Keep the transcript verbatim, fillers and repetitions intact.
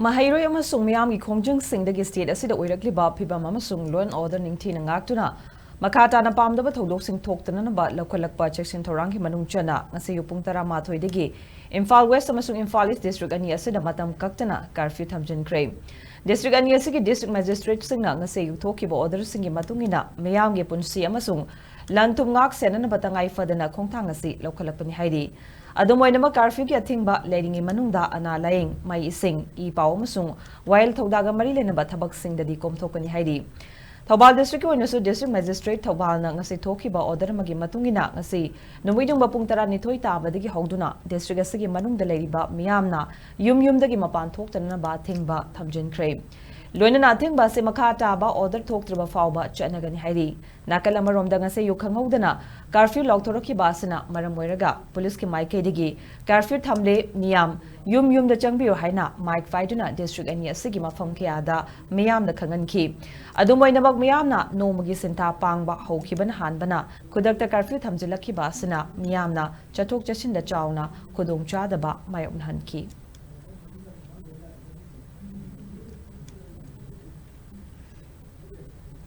ꯃꯍꯩꯔꯣꯏ ꯑꯃꯁꯨꯡ ꯃꯤꯌꯥꯝꯒꯤ ꯈꯣꯡꯖꯪꯁꯤꯡꯗꯒꯤ state ꯑꯁꯤꯗ ꯑꯣꯏꯔꯛꯂꯤꯕ ꯐꯤꯚꯝ ꯑꯃꯁꯨꯡ law and order ꯅꯤꯡꯊꯤꯅ ꯉꯥꯛꯇꯨꯅ ꯃꯈꯥ ꯇꯥꯅ ꯄꯥꯝꯗꯕ ꯊꯧꯗꯣꯛꯁꯤꯡ ꯊꯣꯛꯇꯅꯅꯕ ꯂꯧꯈꯠꯂꯛꯄ ꯆꯦꯛꯁꯤꯟ ꯊꯧꯔꯥꯡꯒꯤ ꯃꯅꯨꯡ ꯆꯟꯅ ꯉꯁꯤ ꯑꯌꯨꯛ ꯄꯨꯡ ꯇꯔꯥꯃꯥꯊꯣꯏꯗꯒꯤ ꯏꯝꯐꯥꯜ West ꯑꯃꯁꯨꯡ ꯏꯝꯐꯥꯜ East district ꯑꯅꯤ ꯑꯁꯤꯗ ꯃꯇꯝ ꯀꯛꯇꯅ curfew ꯊꯝꯖꯤꯟꯈ꯭ꯔꯦ꯫ District ꯑꯅꯤ ꯑꯁꯤꯒꯤ district magistrateꯁꯤꯡꯅ ꯉꯁꯤ ꯑꯌꯨꯛ ꯊꯣꯛꯈꯤꯕ orderꯁꯤꯡꯒꯤ ꯃꯇꯨꯡ ꯏꯟꯅ ꯃꯤꯌꯥꯝꯒꯤ ꯄꯨꯟꯁꯤ ꯑꯃꯁꯨꯡ ꯂꯟ ꯊꯨꯝ ꯉꯥꯛ ꯁꯦꯟꯅꯅꯕ ꯇꯉꯥꯏ ꯐꯗꯅ ꯈꯣꯡꯊꯥꯡ ꯑꯁꯤ ꯂꯧꯈꯠꯂꯛꯄꯅꯤ ꯍꯥꯏꯔꯤ꯫ ꯑꯗꯨꯝ ꯑꯣꯏꯅꯃꯛ, curfewꯒꯤ ꯑꯊꯤꯡꯕ ꯂꯩꯔꯤꯉꯩ ꯃꯅꯨꯡꯗ ꯑꯅꯥ ꯂꯥꯌꯦꯡ, ꯃꯩ ꯏꯁꯤꯡ, ꯏ ꯄꯥꯎ ꯑꯃꯁꯨꯡ ꯋꯥꯌꯦꯜ ꯊꯧꯗꯥꯡꯒ ꯃꯔꯤ ꯂꯩꯅꯕ ꯊꯕꯛꯁꯤꯡꯗꯗꯤ ꯀꯣꯝꯊꯣꯛꯀꯅꯤ ꯍꯥꯏꯔꯤ꯫ ꯊꯧꯕꯥꯜ districtꯀꯤ ꯑꯣꯏꯅꯁꯨ district magistrate ꯊꯧꯕꯥꯜꯅ ꯉꯁꯤ ꯊꯣꯛꯈꯤꯕ order ꯑꯃꯒꯤ ꯃꯇꯨꯡ ꯏꯟꯅ ꯉꯁꯤ ꯅꯨꯃꯤꯠ ꯌꯨꯡꯕ ꯄꯨꯡ ꯇꯔꯥꯅꯤꯊꯣꯏ ꯇꯥꯕꯗꯒꯤ ꯍꯧꯗꯨꯅ district ꯑꯁꯤꯒꯤ ꯃꯅꯨꯡꯗ ꯂꯩꯔꯤꯕ ꯃꯤꯌꯥꯝꯅ ꯌꯨꯝ ꯌꯨꯝꯗꯒꯤ ꯃꯄꯥꯟ ꯊꯣꯛꯇꯅꯅꯕ ꯑꯊꯤꯡꯕ ꯊꯝꯖꯤꯟꯈ꯭ꯔꯦ꯫ ꯂꯣꯏꯅꯅ ꯑꯊꯤꯡꯕ ꯑꯁꯤ ꯃꯈꯥ ꯇꯥꯕ order ꯊꯣꯛꯇ꯭ꯔꯤꯕ ꯐꯥꯎꯕ ꯆꯠꯅꯒꯅꯤ ꯍꯥꯏꯔꯤ꯫ ꯅꯥꯀꯜ ꯑꯃꯔꯣꯝꯗ, ꯉꯁꯤ ꯑꯌꯨꯛ ꯈꯪꯍꯧꯗꯅ curfew ꯂꯥꯎꯊꯣꯔꯛꯈꯤꯕ ꯑꯁꯤꯅ ꯃꯔꯝ ꯑꯣꯏꯔꯒ ꯄꯨꯂꯤꯁꯀꯤ ꯃꯥꯏꯀꯩꯗꯒꯤ curfew ꯊꯝꯂꯦ, ꯃꯤꯌꯥꯝ ꯌꯨꯝ ꯌꯨꯝꯗ ꯆꯪꯕꯤꯌꯨ ꯍꯥꯏꯅ mic ꯄꯥꯏꯗꯨꯅ district ꯑꯅꯤ ꯑꯁꯤꯒꯤ ꯃꯐꯝ ꯀꯌꯥꯗ ꯃꯤꯌꯥꯝꯗ ꯈꯪꯍꯟꯈꯤ꯫ ꯑꯗꯨꯝ ꯑꯣꯏꯅꯃꯛ, ꯃꯤꯌꯥꯝꯅ ꯅꯣꯡꯃꯒꯤ ꯁꯤꯟꯊꯥ ꯄꯥꯡꯕ ꯍꯧꯈꯤꯕꯅ ꯍꯥꯟꯕꯅ ꯈꯨꯗꯛꯇ curfew ꯊꯝꯖꯤꯜꯂꯛꯈꯤꯕ ꯑꯁꯤꯅ ꯃꯤꯌꯥꯝꯅ ꯆꯠꯊꯣꯛ ꯆꯠꯁꯤꯟꯗ ꯆꯥꯎꯅ ꯈꯨꯗꯣꯡꯆꯥꯗꯕ ꯃꯥꯌꯣꯛꯅꯍꯟꯈꯤ꯫